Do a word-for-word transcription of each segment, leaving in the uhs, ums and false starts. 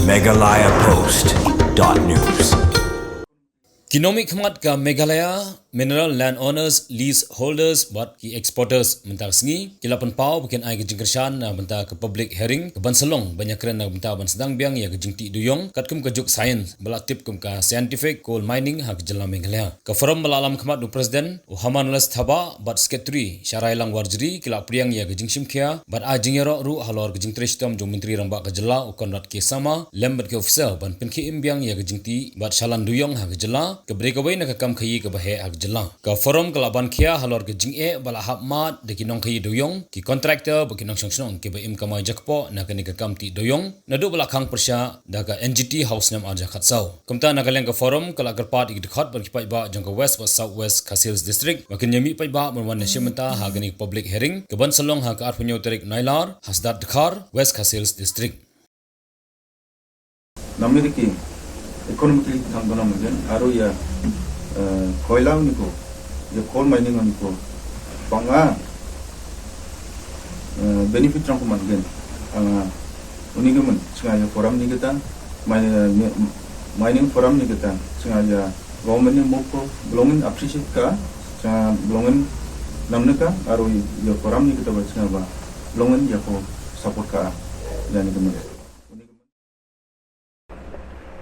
Meghalaya Post dot news. Ki nongmihkhmat ka Meghalaya Mineral Land Owners, Lease Holders bad ki Exporters mynta ka sngi ki la pynpaw ba kin ai ka jingkyrshan na bynta ka public hearing ka ban sa long ban ïakren na bynta ban sdang biang ïa ka jingtih dewïong katkum ka juk science ba la tip kum ka scientific coal mining ha ka jylla Meghalaya. Ka forum ba la lam khmat u President u Hamanles Thabah bad Secretary Sharailong Warjri ki la pdiang ïa ka jingshimkhia bad ai jingïaroh ruh halor ka jingtrei shitom jong u Myntri Rangbah ka jylla u Conrad K Sangma lem bad ki officer ban pynkhie im biang ïa ka jingtih bad shalan dewïong ha ka jylla, kaba dei kawei na ka kam khaïi kaba heh ha ka jylla. Ka forum ka la ban khia halor ka jingeh ba la hap mad da ki nongkhaïi dewïong, ki contractor bad ki nongshong shnong kiba im kamai jakpoh na kane ka kam tih dewïong naduh ba la khang pyrshah da ka N G T ha u snem ar hajar khatsaw. Kumta na ka liang ka forum ka la kyrpad ïa ki dkhot bad ki paidbah jong ka West bad South West Khasi Hills District ba kin ïa mih paidbah ban wan na shim bynta ha kane ka public hearing ka ban sa long ha ka arphew hynñiew tarik Nailar ha Sdar Dkhar, West Khasi Hills District. Namni ki economically thang dona mungkin aru ya, eh, koila ni ko, ya coal mining ni ko, panga, eh, benefit rang ko mungkin, anga, uni ke mun, singa ya forum ni kita, mining, mining forum ni kita, singa ya government ni muk ko belongin appreciate ka, singa belongin namni ka, aru ya forum ni kita ba singa ba belongin ya ko support ka, ya ni ke mun.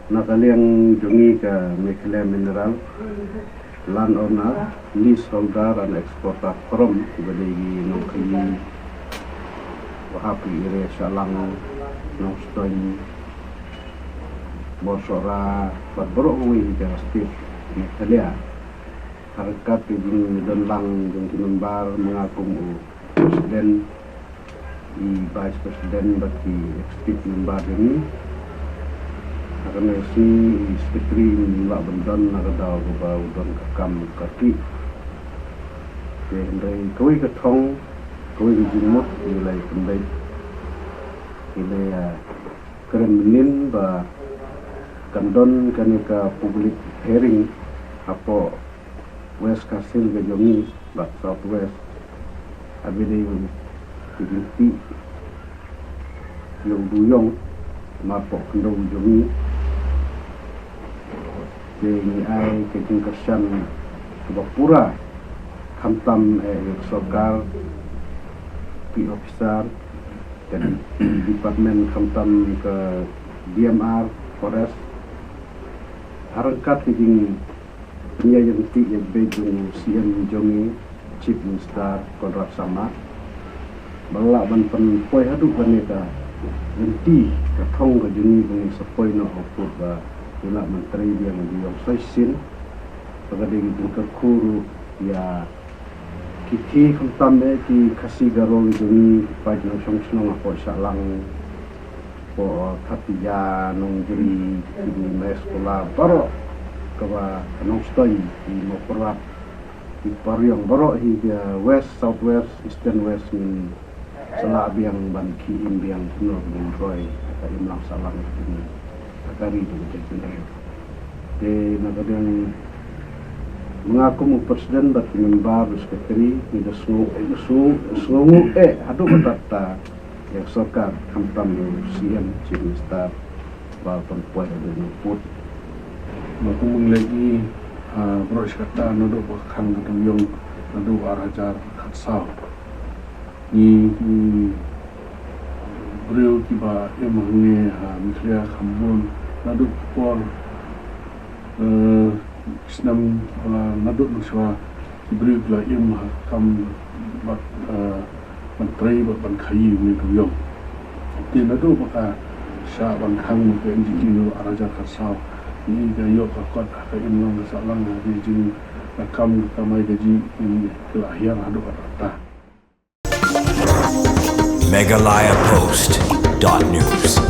Na ka liang jong ngi ka Meghalaya Mineral Land Owner, Lease Holder and Exporter Forum, kiba dei ki nongkhaïi ba hap ïa area Shillong, Nongstoiñ, Bor Sohra bad baroh kawei ka state Meghalaya. Ha ryngkat ka jingdon lang jong ki member, ma nga kum u President, i Vice President bad ki Executive Member jong ngi. Ha kane ka sngi i Secretary um lah ban don na ka daw kaba u don ka kam ka ki. Te hynrei kawei ka thong, kawei ka jingmut ngi la ïa pynbeit. Ngi la ïa kren mynnin ba kan don kane ka public hearing hapoh West Khasi Hills ka jong ngi bad South West. Haba dei ka jingtih ïa u dewïong marpoh khyndew jong ngi. Te ngi ai ka jingkyrshan kaba pura, khamtam eh ïa ka sorkar, ki officer, ka department khamtam ka D M R, Forest. Ha ryngkat ka jing pynïaid lynti ïa ka beit jong u C M jong ngi, Chief Minister Conrad Sangma, ba lah ban pynpoi haduh kane ka lynti ka thong ka jong ngi ba ngin sa poi noh ha u pud ba u lah ban trei biang ïa u soi sien. Ba ka dei ka jingkyrkhu ruh ïa ki, ki khamtam eh ki Khasi Garo ki jong ngi, ki paid nongshong shnong hapoh Shillong, hapoh Khatija, Nongjri, ki Mehskulla, baroh kaba Nongstoiñ, ki Mawkyrwat, ki Pariong, baroh hi ka West, South West, Eastern West, ngin sa lah biang ban khie im biang kumno ngin roi ha ka imlang sahlang jong ngi ha ka ri jong ngi. Te na ka liang ma nga kum u President bad ki member bad secretary ngi da sngew, eh, sngew, sngewnguh eh haduh katta katta ïa ka sorkar, khamtam ïa u C M, Chief Minister, ba pynpoi haduh u pud. Ba kum ngi leh ngi, ah, baroh shi katta naduh ba khang ka dewïong naduh ar hajar khatsaw. Ngi, ngi briew kiba im hangne ha Meghalaya kham bun naduh ki por, eh, snem, wala naduh mynshuwa ki briew ki la im ha ka kam bad, eh, ban trei bad ban khaïi une u dewïong. Te naduh ba ka shah ban khang ka N G T naduh ar hajar khatsaw, ngi ka ïoh ka kot ha ka imlang ka sahlang ha ka jing, ka kam ka kamai kajih, ngi ki la hiar haduh katta katta. Meghalaya Post dot news.